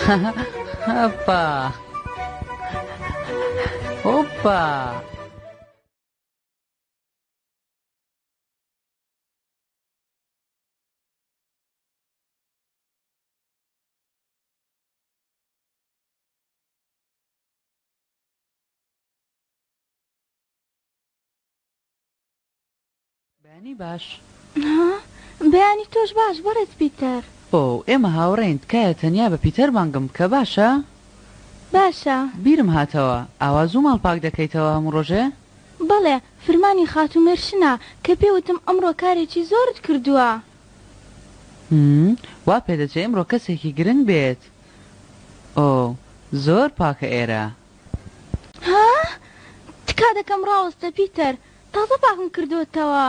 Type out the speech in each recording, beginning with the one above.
هەپا هۆپا. بەیانی باش. ها؟ بەیانی تۆش باش بەڕێز پیتەر. ئۆو ئێمە هاوڕێین تکایە تەنیا بە پیتەر بانگم بکە باشە؟ باشە. بیرم هاتەوە ئاوا زوو ماڵ پاک دەکەیتەوە هەموو ڕۆژێ؟ بەڵێ فرمانی خاتوو مێرشنە کە پێ وتم ئەمڕۆ کارێکی زۆرت کردووە. همم وا پێدەچێ ئمڕۆ کەسێکی گرنگ بێت ئۆو زۆر پاکە ئێرە. ها؟ تکا دەکەم ڕاوەستە پیتەر تازە پاکم کردۆتەوە.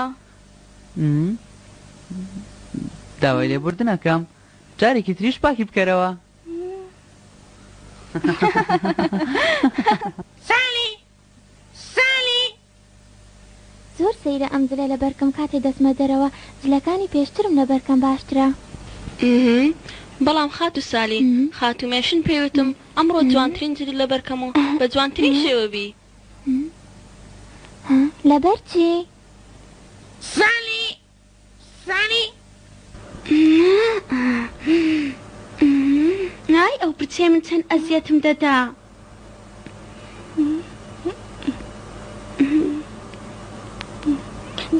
همم داوای لێبوردن ئەکەم جارێکی تریش پاکی بکەرەوە. سالی سالی. زۆر سەیرە ئەم جلە لەبەرکەم کاتێ دەچمە دەرەوە جلەکانی پێشترم لەبەرکەم باشترە. ئمم بەڵام خاتوو سالی خاتوو مێشن پێی وتم ئەمڕۆ جوانترین جلت لەبەرکەم و بە جوانترین شێوە بی. لەبەر چی؟ سالی سالی. ئای ئەو پرچەی من چەند ئەزیەتم دەدا.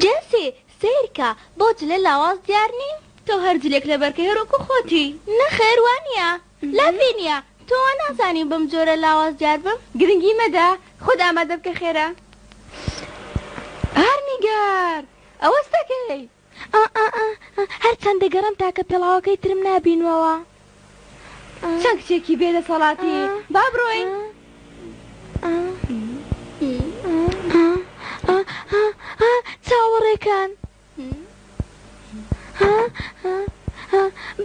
جێسی سەیرکە بەو جلە لاواز دیار نیم؟ تۆ هەر جلێک لەبەرکەی هەر وەکو خۆتی. نەخێر وانیە لاڤینیا تۆ وا نازانی بەم جۆرە لاواز دیار بم؟ گرنگی مەدە خۆت ئامادە بکە خێرا. ئارمیگار ئەوە ستەکەی. ئا ئا ئا هەرچەند دەگەڕێم تاکە پێڵاوەکەی ترم نابینمەوە. چەند کچێکی بێ دەسەڵاتی با بڕۆین. چاوەڕێکان.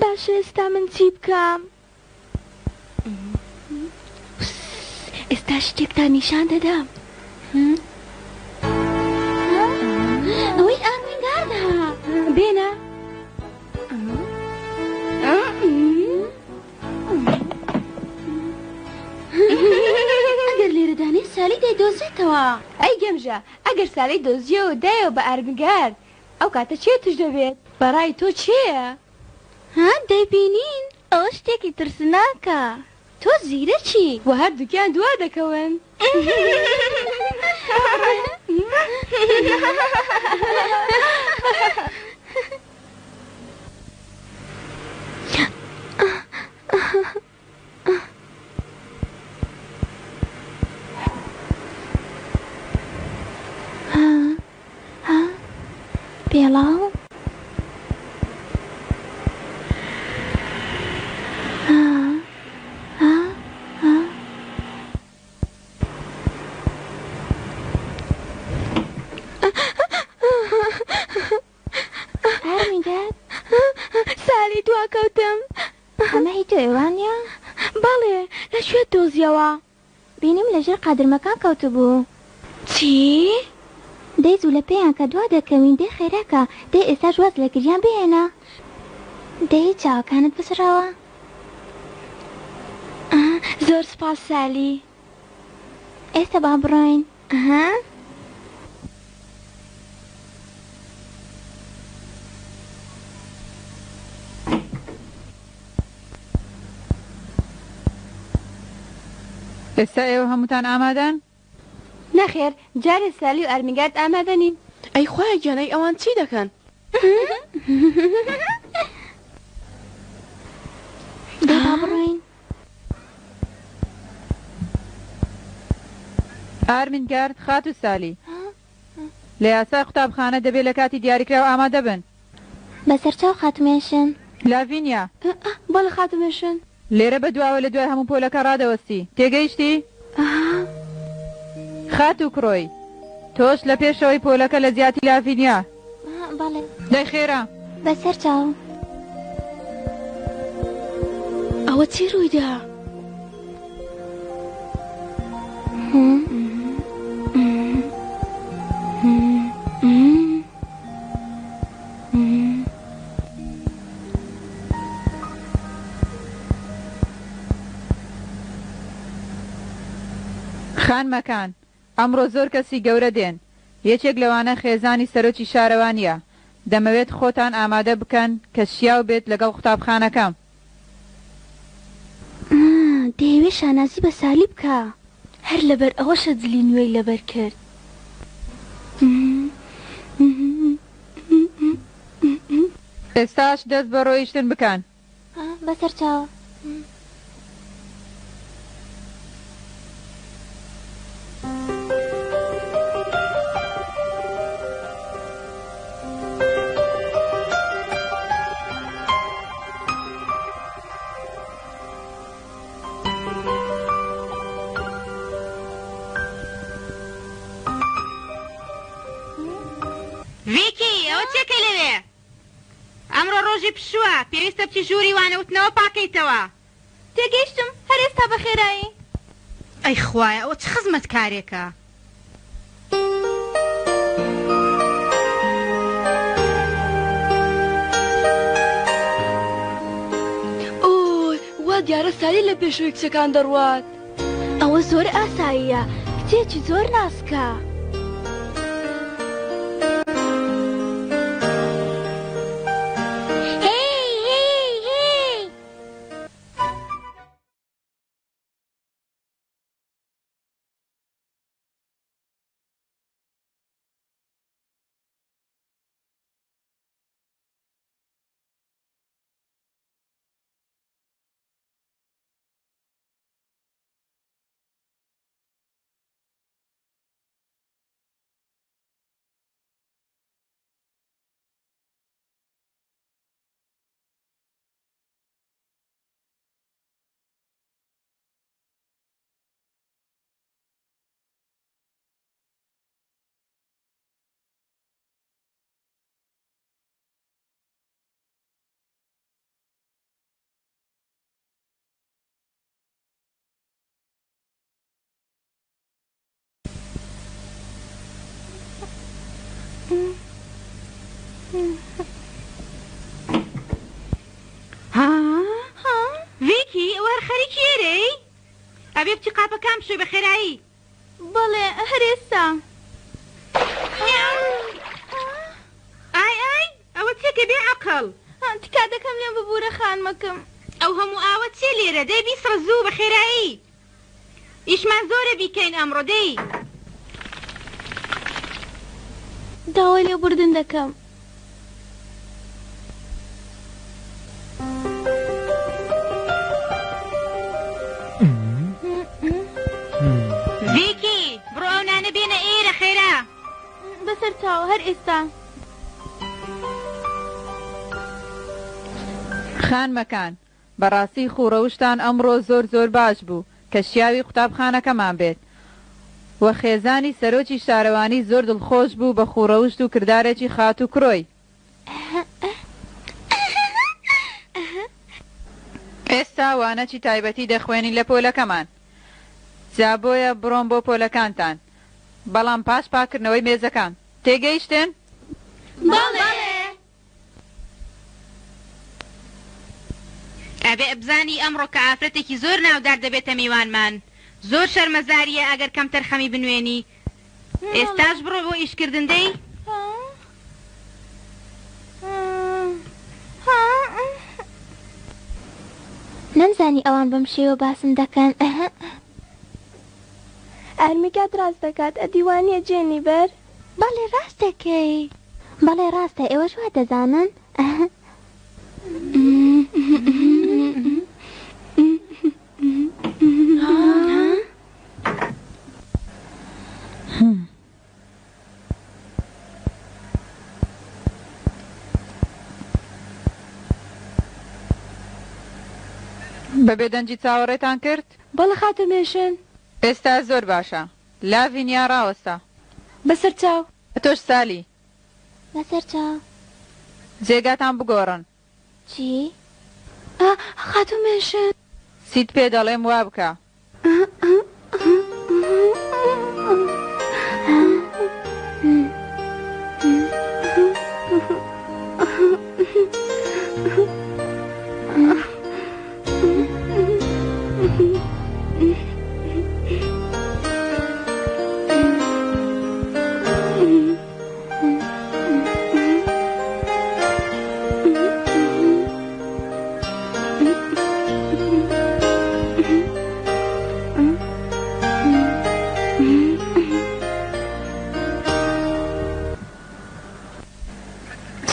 باشە ئێستا من چی بکەم؟ ئێستا شتێکتان نیشان دەدەم. ئەوەی ئارمینگاردە. بێنە. ئەگەر لێرە دانێ سالی دەیدۆزێتەوە. ئەی گەمژە ئەگەر سالی دۆزیەوە دایەوە بە ئارمینگارد ئەو کاتە چێ توش دەبێت؟ بەڕای تۆ چێیە؟ ها دەیبینین. ئەوە شتێکی ترسناکە. تۆ زیرەکی. وە هەردووکیان دوا دەکەون. پێڵاو؟ ئارمیگارد؟ سالی دواکەوتم. ئەمە هی تۆیە وانیە؟ بەڵێ، لە کوێت دۆزیەوە؟ بینیم لە ژێر قادرمەکان کەوتبوو. چی؟ دەی زوو لە پێیان کە دوا دەکەوین، دەی خێرا کە، دەی ئێستاش واز لە گریان بهێنە. دەی چاوەکانت بسڕەوە. زۆر سوپاس سالی. ئێستا با بڕۆین. ئەها. ئێستا ئێوە هەمووتان ئامادەن؟ نەخێر، جارێ سالی و ئارمیگارد ئامادە نین. ئەی خوایە گیان ئەی ئەوان چی دەکەن؟ دەی با بڕۆین. ئارمینگارد، خاتوو سالی، لە یاسای قوتابخانە دەبێ لە کاتی دیاریکراو ئامادە بن. بەسەرچاو خاتوو مێشن. لاڤینیا. بەڵێ خاتوو مێشن. لێرە بە دواوە لە دوای هەموو پۆلەکە ڕادەوەستی. تێگەیشتی؟ خاتوو کرۆی، تۆش لە پێشەوەی پۆلەکە لە جیاتی لاڤینیا. بەڵێ. دەی خێرا. بەسەر چاو. ئەوە چی ڕوویدا؟ خانمەکان، ئەمڕۆ زۆر کەسی گەورە دێن، یەکێک لەوانە خێزانی سەرۆکی شارەوانییە، دەمەوێت خۆتان ئامادە بکەن کە شیاو بێت لەگەڵ قوتابخانەکەم. دەیەوێ شانازی بە سالی بکا. هەر لەبەر ئەوەشە جلی نوێی لەبەر کرد. ئێستاش دەست بە ڕۆیشتن بکەن. بەسەرچاوە. ڤیکی، ئەوە چیەکەی لەوێ؟ ئەمڕۆ ڕۆژی پشووە، پێویستە بچی ژووری وانەوتنەوە پاکەیتەوە. تێگەیشتم، هەر ئێستا بە خێرایی. ئەی خوایە ئەوە چ خزمەتکارێکە؟ ئۆی وا دیارە سالی لە پێشەوەی کچەکان دەڕوات. ئەوە زۆر ئاساییە، کچێکی زۆر ناسکە. هێی هێی هێی. ها ڤیکی ئەوە هەر خەریکی ئێرەی؟ ئەبێ بچی قاپەکان بشۆی بە خێرایی. بەڵێ هەر ئێستا. ئای ئای ئەوە چیەکە بێ عەقڵ. تکا دەکەم لێم ببورە خانمەکەم. ئەو هەموو ئاوە چیە لێرە دەی بیسڕە زوو بە خێرایی ئیشمان زۆرە بیکەین ئەمڕۆ دەی. داوای لێبوردن دەکەم. ڤیکی بڕۆ ئەو نانە بێنە ئێرە خێرا. بەسەر چاو هەر ئێستا. خانمەکان بەڕاستی خووڕەوشتان ئەمڕۆ زۆر زۆر باش بوو کە شیاوی قوتابخانەکەمان بێت و خێزانی سەرۆکی شارەوانی زۆر دڵخۆش بوو بە خووڕەوشت و کردارێکی خاتوو کرۆی. ئێستا وانەکی تایبەتی دەخوێنین لە پۆلەکەمان جا بۆیە بڕۆن بۆ پۆلەکانتان بەڵام پاش پاکردنەوەی مێزەکان تێگەیشتن؟ بەڵێ. ئەبێ بزانی ئەمڕۆ کە ئافرەتێکی زۆر ناودار دەبێتە میوانمان زۆر شەرمەزاریە ئەگەر کەمتەرخەمی بنوێنی ئێستاش بڕۆ بۆ ئیش کردن دەی. نەمزانی ئەوان بەم شێوە باسم دەکەن. ئارمیگاد ڕاست دەکات ئەدی وانیە جێنیبەر؟ بەڵێ ڕاست دەکەی. بەڵێ ڕاستە ئێوەش وا دەزانن؟ بە بێدەنگی چاوەڕێتان کرد؟ بەڵێ خاتوو مێشن. ئێستا زۆر باشە. لاڤینیا ڕاوەستە. بەسەرچاو. ئەتۆش سالی. بەسەرچاو. جێگاتان بگۆڕن. چی؟ ئا خاتوو مێشن. چیت پێ دەڵێم وا بکە.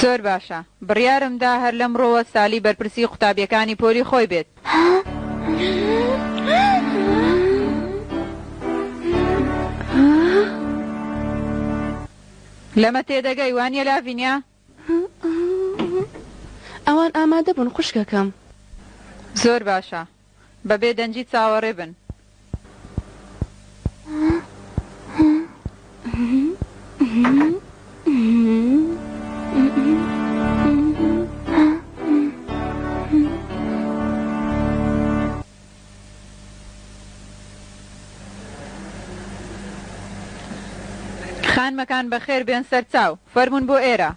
زۆر باشە، بڕیارم دا هەر لەمڕۆوە سالی بەرپرسی قوتابیەکانی پۆلی خۆی بێت. لەمە تێدەگەی وانیە لاڤینیا؟ ئەوان ئامادە بوون خوشکەکەم. زۆر باشە، بە بێ دەنگی چاوەڕێ بن. خانمەکان بەخێر بێن سەرچاو، فەرموون بۆ ئێرە.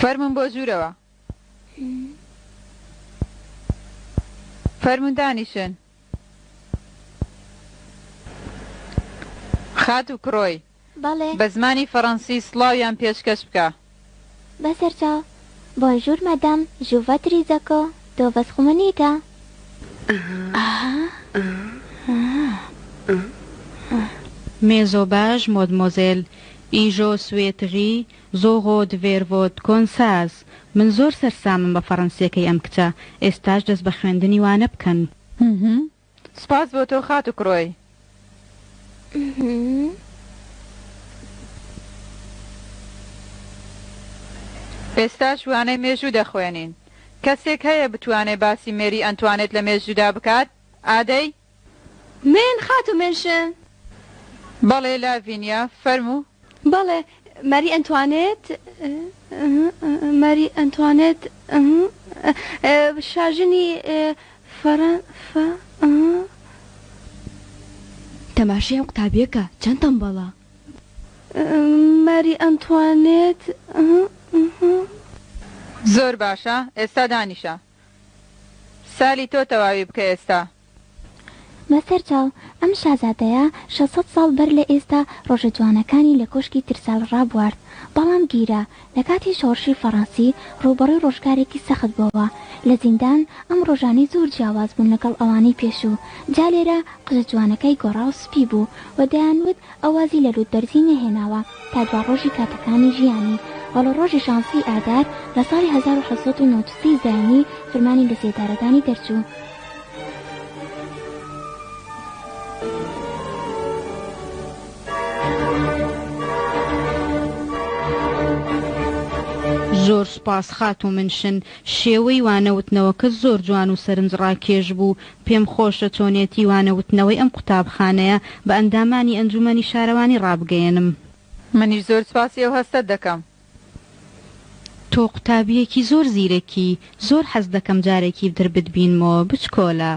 فەرموون بۆ ژوورەوە. فەرموون دانیشن. خاتوو کرۆی. بەڵێ. بە زمانی فەڕەنسی سڵاویان پێشکەش بکە. بەسەرچاو. بۆنژور مەدام ژوڤە تریزەکۆ دۆ ڤەس خومنیتە. مێزۆباژ مۆدمۆزێل ئیژۆ سوێتغی زۆغۆ دڤێرڤۆد کۆنساز من زۆر سەرسامم بە فەڕەنسیەکەی ئەم کچە ئێستاش دەست بە خوێندنی وانە بکەن. سوپاس بۆ تۆ خاتوو کرۆی. ئێستاش وانەی مێژوو دەخوێنین. کەسێک هەیە بتوانێ باسی مێری ئەنتوانێت لە مێژوودا بکات؟ ئادەی؟ من خاتوو مێنشن. بەڵێ لاڤینیا، فەرموو. بەڵێ، ماری ئەنتوانێت، ماری ئەنتوانێت، شاژنی فەرەن فە. تەماشای ئەم قوتابیە کە چەند تەمبەڵە. ماری ئەنتوانێت. زۆر باشە ئێستا دانیشە. سالی تۆ تەواوی بکە ئێستا. بەسەرچاو، ئەم شازادەیە 600 ساڵ بەر لە ئێستا ڕۆژە جوانەکانی لە کۆشکی ترسال ڕابوارد، بەڵام گیرا. لە کاتی شۆڕشی فەڕەنسی ڕووبەڕووی ڕۆژگارێکی سەخت بۆوە لە زیندان، ئەم ڕۆژانەی زۆر جیاواز بوون لەگەڵ ئەوانەی پێشوو، جا لێرە قژە جوانەکەی گۆڕا و سپی بوو و دەیانوت ئەو وازی لە لووتبەرزی نەهێناوە تا دوا ڕۆژی کاتەکانی ژیانی و لە ڕۆژی شانزدەی ئادار لە ساڵی 1793 زایینی فرمانی لەسێدارەدانی دەرچوو. زۆر سوپاس خاتوو منشن، شێوەی وانە وتنەوەکە زۆر جوان و سەرنج ڕاکێش بوو، پێم خۆشە چۆنێتی وانە وتنەوەی ئەم قوتابخانەیە بە ئەندامانی ئەنجومەنی شارەوانی ڕابگەیەنم. منیش زۆر سوپاسی ئەو هەستەت دەکەم. تۆ قوتابییەکی زۆر زیرەکی، زۆر حەز دەکەم جارێکی تر بتبینمەوە بچکۆلە.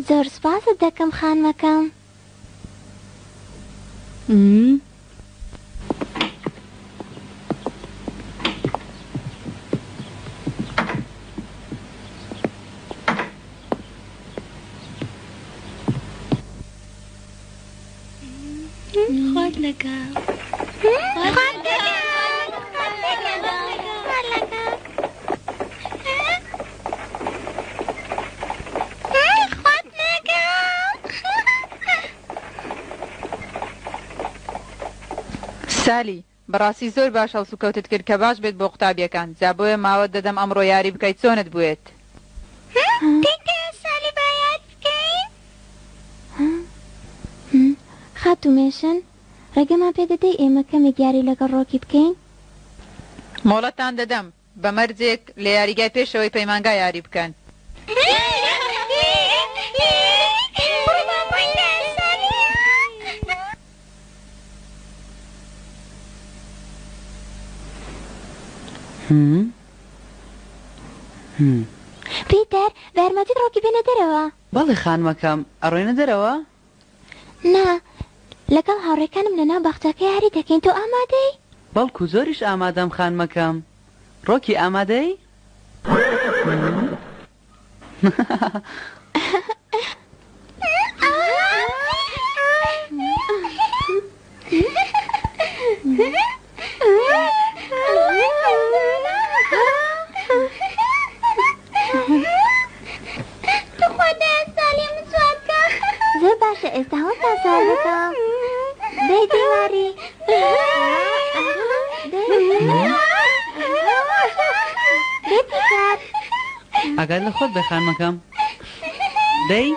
زۆر سوپاست دەکەم خانمەکەم. خوات لەگەڵ. سالی، بەڕاستی زۆر باش هەڵسوکەوتت کرد کە باش بێت بۆ قوتابیەکان جا بۆیە ماوەت دەدەم ئەمڕۆ یاری بکەیت چۆنت بوێت. خاتوو مێشن، ڕێگەمان پێ دەدەی ئێمە کەمێک یاری لەگەڵ ڕۆکی بکەین؟ مۆڵەتتان دەدەم، بە مەرجێک لە یاریگای پێشەوەی پەیمانگا یاری بکەن. پیتەر، بە یارمەتیت ڕۆکی بێنە دەرەوە. بەڵێ خانمەکەم، ئەڕۆینە دەرەوە؟ نا، لەگەڵ هاوڕێکانم لەناو باخچەکە یاری دەکەین، تۆ ئامادەی؟ بەڵکو زۆریش ئامادەم خانمەکەم. ڕۆکی ئامادەی؟ توخوا دایە. لەسەرتان سوار بکەم. دەی دەی ماری. دەی. دەی پیتەر. ئاگات لە خۆت بێ خانمەکەم. دەی.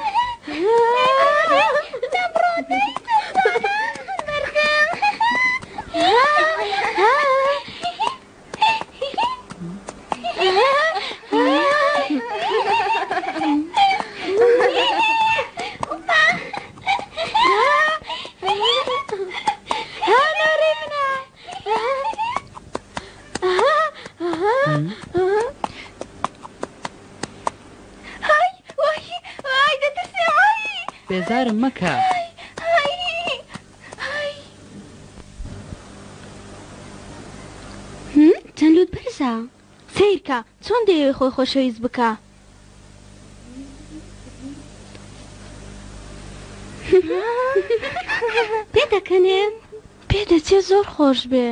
بێزارم مەکە. چەند لوت بەرزە. سەیرکە چۆن دەیەوێ خۆی خۆشەویست بکا. پێدەکەنێ. پێدەچێ زۆر خۆش بێ.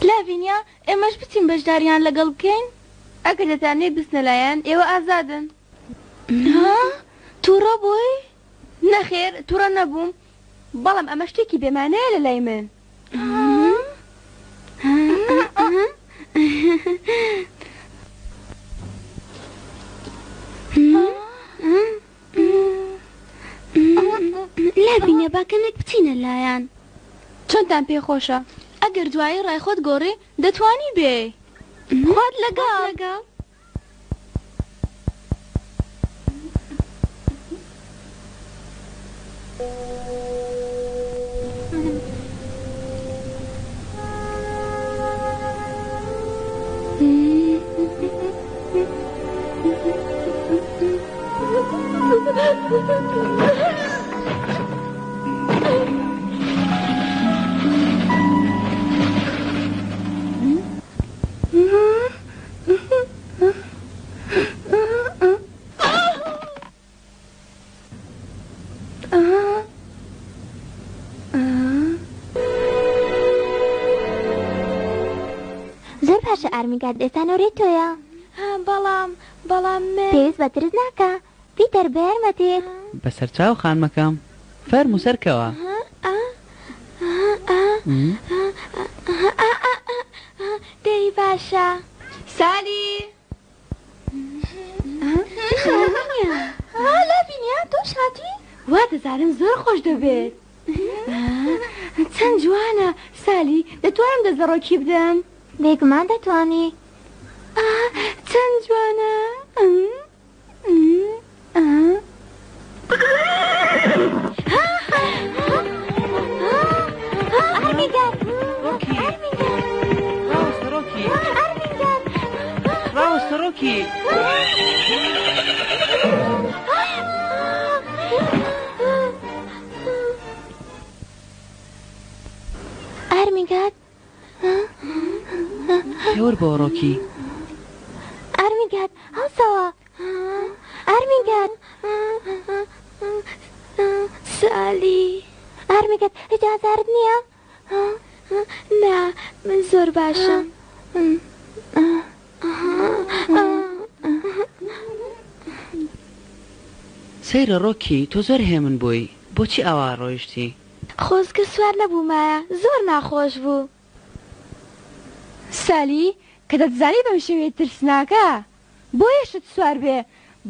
لاڤینیا ئێمەش بچین بەشداریان لەگەڵ بکەین؟ ئەگەر دەتانەوێ بچنە لایان ئێوە ئازادن. ها؟ توڕە بووی؟ نەخێر توڕە نەبووم بەڵام ئەمە شتێکی بێمانایە لە لای من. لاڤینیا با کەمێک بچینە لایان. چۆنتان پێ خۆشە؟ ئەگەر دوایی ڕای خۆت گۆڕی دەتوانی بێی. خوات لەگەڵ. زۆر باشە ئارمیگارد ئێستا نۆرەی تۆیە. بەڵام بەڵام من. پێویست بە ترس ناکا پیتەر بە یارمەتیت. بەسەرچاو خانمەکەم فەرموو سەرکەوە. دەی باشە. سالی. ها لاڤینیا تۆش هاتی؟ وا دەزانم زۆر خۆش دەبێت. چەند جوانە سالی دەتوانم دەست لە ڕۆکی بدەم؟ بێگومان دەتوانی. چەند جوانە. ڕاوەستە ڕۆکی. ئارمیگاد هێور بۆ ڕۆکی. ئارمیگاد هەڵسەوە ئارمیگاد سالی ئارمیگاد هیچ ئازارت نییە؟ نا من زۆر باشم. سەیرە ڕۆکی تۆ زۆر هێمن بووی بۆچی ئاوا ڕۆیشتی؟ خۆزگە سوار نەبوومایە زۆر ناخۆش بوو. سالی کە دەتزانی بەم شێوەیە ترسناکە بۆیە شت سوار بێ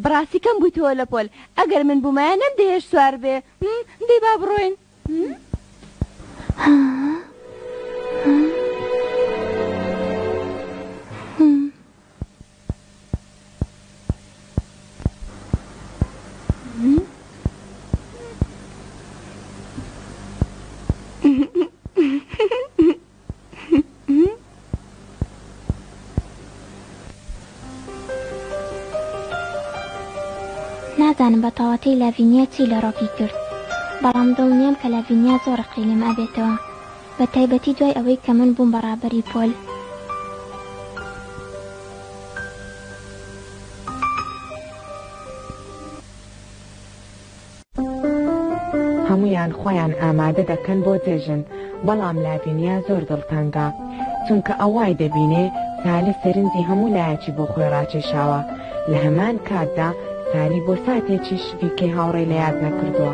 بەڕاستی کەم بوویتەوە لە پۆل ئەگەر من بوومایە نەمدەهێشت سوار بێ دەی با بڕۆین. نازانم بە تەواتی لاڤینیا چی لە ڕۆکی کرد بەڵام دڵنیام کە لاڤینیا زۆر ڕقی لێم ئەبێتەوە بە تایبەتی دوای ئەوەی کە من بووم بە ڕابەری پۆل. هەموویان خۆیان ئامادە دەکەن بۆ جەژن، بەڵام لاڤینیا زۆر دڵتەنگە، چونکە ئەو وای دەبینێ سالە سەرنجی هەموو لایەکی بۆ خۆی ڕاکێشاوە، لە هەمان کاتدا. سالی بۆ ساتێکیش ڤیکەی هاوڕێی لە یاد نەکردووە.